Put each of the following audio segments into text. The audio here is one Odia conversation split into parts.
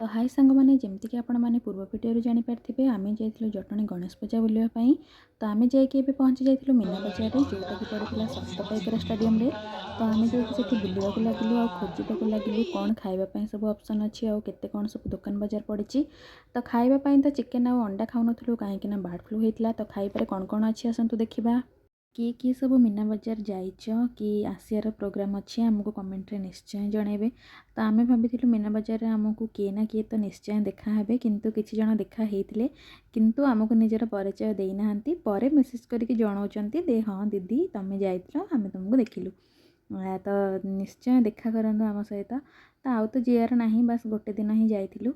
ତ ହାଇ ସାଙ୍ଗମାନେ, ଯେମିତିକି ଆପଣମାନେ ପୂର୍ବ ଭିଡ଼ିଓରୁ ଜାଣିପାରିଥିବେ, ଆମେ ଯାଇଥିଲୁ ଜଟଣୀ ଗଣେଶ ପୂଜା ବୁଲିବା ପାଇଁ। ତ ଆମେ ଯାଇକି ଏବେ ପହଞ୍ଚି ଯାଇଥିଲୁ ମୀନା ବଜାରରେ, ଯେଉଁଟାକି ପଡ଼ିଥିଲା ସପ୍ତପାଇକରା ଷ୍ଟାଡ଼ିୟମରେ। ତ ଆମେ ଯାଇକି ସେଠି ବୁଲିବାକୁ ଲାଗିଲୁ ଆଉ ଖୋଜିବାକୁ ଲାଗିଲୁ କ'ଣ ଖାଇବା ପାଇଁ ସବୁ ଅପସନ୍ ଅଛି ଆଉ କେତେ କ'ଣ ସବୁ ଦୋକାନ ବଜାର ପଡ଼ିଛି। ତ ଖାଇବା ପାଇଁ ତ ଚିକେନ୍ ଆଉ ଅଣ୍ଡା ଖାଉନଥିଲୁ, କାହିଁକିନା ବାର୍ଡ଼ ଫ୍ଲୁ ହେଇଥିଲା। ତ ଖାଇବାରେ କ'ଣ କ'ଣ ଅଛି ଆସନ୍ତୁ ଦେଖିବା। କିଏ କିଏ ସବୁ ମୀନା ବଜାର ଯାଇଛ କି ଆସିବାର ପ୍ରୋଗ୍ରାମ୍ ଅଛି, ଆମକୁ କମେଣ୍ଟରେ ନିଶ୍ଚୟ ଜଣାଇବେ। ତ ଆମେ ଭାବିଥିଲୁ ମୀନା ବଜାରରେ ଆମକୁ କିଏ ନା କିଏ ତ ନିଶ୍ଚୟ ଦେଖା ହେବେ, କିନ୍ତୁ କିଛି ଜଣ ଦେଖା ହେଇଥିଲେ, କିନ୍ତୁ ଆମକୁ ନିଜର ପରିଚୟ ଦେଇନାହାନ୍ତି। ପରେ ମେସେଜ୍ କରିକି ଜଣାଉଛନ୍ତି ଦେ ହଁ ଦିଦି, ତମେ ଯାଇଥିଲ, ଆମେ ତୁମକୁ ଦେଖିଲୁ। ତ ନିଶ୍ଚୟ ଦେଖା କରନ୍ତୁ ଆମ ସହିତ। ତ ଆଉ ତ ଯିବାର ନାହିଁ, ବାସ୍ ଗୋଟେ ଦିନ ହିଁ ଯାଇଥିଲୁ।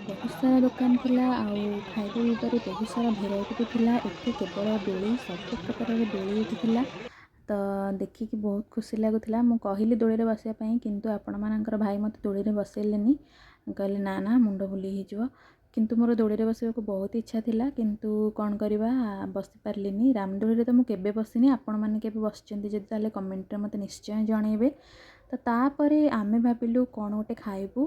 ବହୁତ ସାରା ଦୋକାନ ଥିଲା ଆଉ ଖାଇବା ପିଇବାରେ ବହୁତ ସାରା ଭେରାଇଟି ବି ଥିଲା। ଏଠି କେବଳ ଦୋଳି, ସବୁ ପ୍ରକାରର ଦୋଳି ଏଠି ଥିଲା। ତ ଦେଖିକି ବହୁତ ଖୁସି ଲାଗୁଥିଲା। ମୁଁ କହିଲି ଦୋଳିରେ ବସିବା ପାଇଁ, କିନ୍ତୁ ଆପଣମାନଙ୍କର ଭାଇ ମୋତେ ଦୋଳିରେ ବସେଇଲେନି। କହିଲେ ନା ନା, ମୁଣ୍ଡ ବୁଲେଇ ହେଇଯିବ। କିନ୍ତୁ ମୋର ଦୋଳିରେ ବସିବାକୁ ବହୁତ ଇଚ୍ଛା ଥିଲା, କିନ୍ତୁ କ'ଣ କରିବା, ବସିପାରିଲିନି। ରାମଦୋଳିରେ ତ ମୁଁ କେବେ ବସିନି। ଆପଣମାନେ କେବେ ବସିଛନ୍ତି ଯଦି, ତାହେଲେ କମେଣ୍ଟରେ ମୋତେ ନିଶ୍ଚୟ ଜଣାଇବେ। ତ ତାପରେ ଆମେ ଭାବିଲୁ କ'ଣ ଗୋଟେ ଖାଇବୁ।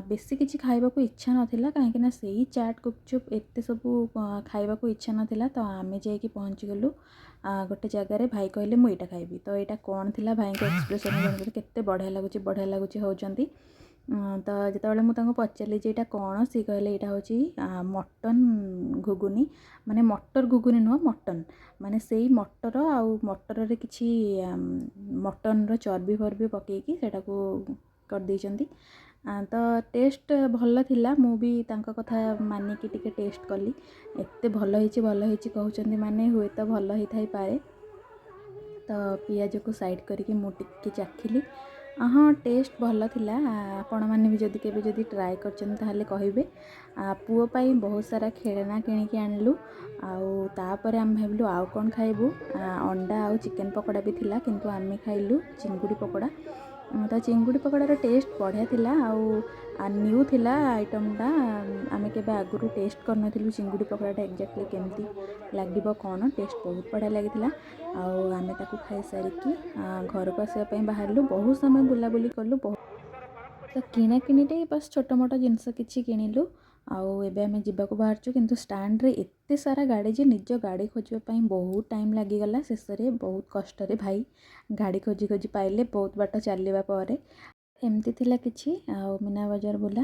ବେଶୀ କିଛି ଖାଇବାକୁ ଇଚ୍ଛା ନଥିଲା, କାହିଁକିନା ସେଇ ଚାଟ୍, ଗୁପଚୁପ୍ ଏତେ ସବୁ ଖାଇବାକୁ ଇଚ୍ଛା ନଥିଲା। ତ ଆମେ ଯାଇକି ପହଞ୍ଚିଗଲୁ ଗୋଟେ ଜାଗାରେ। ଭାଇ କହିଲେ ମୁଁ ଏଇଟା ଖାଇବି। ତ ଏଇଟା କ'ଣ ଥିଲା, ଭାଇଙ୍କ ଏକ୍ସପ୍ରେସନ୍ କେତେ ବଢ଼ିଆ ଲାଗୁଛି, ବଢ଼ିଆ ଲାଗୁଛି ହେଉଛନ୍ତି। ତ ଯେତେବେଳେ ମୁଁ ତାଙ୍କୁ ପଚାରିଲି ଯେ ଏଇଟା କ'ଣ, ସିଏ କହିଲେ ଏଇଟା ହେଉଛି ମଟନ୍ ଘୁଗୁନି। ମାନେ ମଟର ଘୁଗୁନି ନୁହଁ, ମଟନ୍, ମାନେ ସେଇ ମଟର ଆଉ ମଟରରେ କିଛି ମଟନ୍ର ଚର୍ବି ଫର୍ବି ପକେଇକି ସେଇଟାକୁ କରିଦେଇଛନ୍ତି। ତ ଟେଷ୍ଟ ଭଲ ଥିଲା। ମୁଁ ବି ତାଙ୍କ କଥା ମାନିକି ଟିକେ ଟେଷ୍ଟ କଲି। ଏତେ ଭଲ ହେଇଛି, ଭଲ ହେଇଛି କହୁଛନ୍ତି ମାନେ ହୁଏତ ଭଲ ହେଇଥାଇପାରେ। ତ ପିଆଜକୁ ସାଇଡ଼୍ କରିକି ମୁଁ ଟିକେ ଚାଖିଲି। ହଁ, ଟେଷ୍ଟ ଭଲ ଥିଲା। ଆପଣମାନେ ବି ଯଦି କେବେ ଯଦି ଟ୍ରାଏ କରିଛନ୍ତି, ତାହେଲେ କହିବେ। ପୁଅ ପାଇଁ ବହୁତ ସାରା ଖେଳନା କିଣିକି ଆଣିଲୁ। ଆଉ ତାପରେ ଆମେ ଭାବିଲୁ ଆଉ କ'ଣ ଖାଇବୁ। ଅଣ୍ଡା ଆଉ ଚିକେନ୍ ପକୋଡ଼ା ବି ଥିଲା, କିନ୍ତୁ ଆମେ ଖାଇଲୁ ଚିଙ୍ଗୁଡ଼ି ପକୋଡ଼ା। ତ ଚିଙ୍ଗୁଡ଼ି ପକୋଡ଼ାର ଟେଷ୍ଟ ବଢ଼ିଆ ଥିଲା ଆଉ ନ୍ୟୁ ଥିଲା ଆଇଟମ୍ଟା। ଆମେ କେବେ ଆଗରୁ ଟେଷ୍ଟ କରିନଥିଲୁ ଚିଙ୍ଗୁଡ଼ି ପକୋଡ଼ାଟା ଏକ୍ଜାକ୍ଟଲି କେମିତି ଲାଗିବ କ'ଣ। ଟେଷ୍ଟ ବହୁତ ବଢ଼ିଆ ଲାଗିଥିଲା। ଆଉ ଆମେ ତାକୁ ଖାଇସାରିକି ଘରକୁ ଆସିବା ପାଇଁ ବାହାରିଲୁ। ବହୁତ ସମୟ ବୁଲାବୁଲି କଲୁ ବହୁତ। ତ କିଣାକିଣିରେ ବାସ୍ ଛୋଟ ମୋଟ ଜିନିଷ କିଛି କିଣିଲୁ ଆଉ ଏବେ ଆମେ ଯିବାକୁ ବାହାରିଛୁ, କିନ୍ତୁ ଷ୍ଟାଣ୍ଡରେ ଏତେ ସାରା ଗାଡ଼ି ଯେ ନିଜ ଗାଡ଼ି ଖୋଜିବା ପାଇଁ ବହୁତ ଟାଇମ୍ ଲାଗିଗଲା। ଶେଷରେ ବହୁତ କଷ୍ଟରେ ଭାଇ ଗାଡ଼ି ଖୋଜି ଖୋଜି ପାଇଲେ ବହୁତ ବାଟ ଚାଲିବା ପରେ। ଏମିତି ଥିଲା କିଛି ଆଉ ମୀନା ବଜାର ବୁଲା।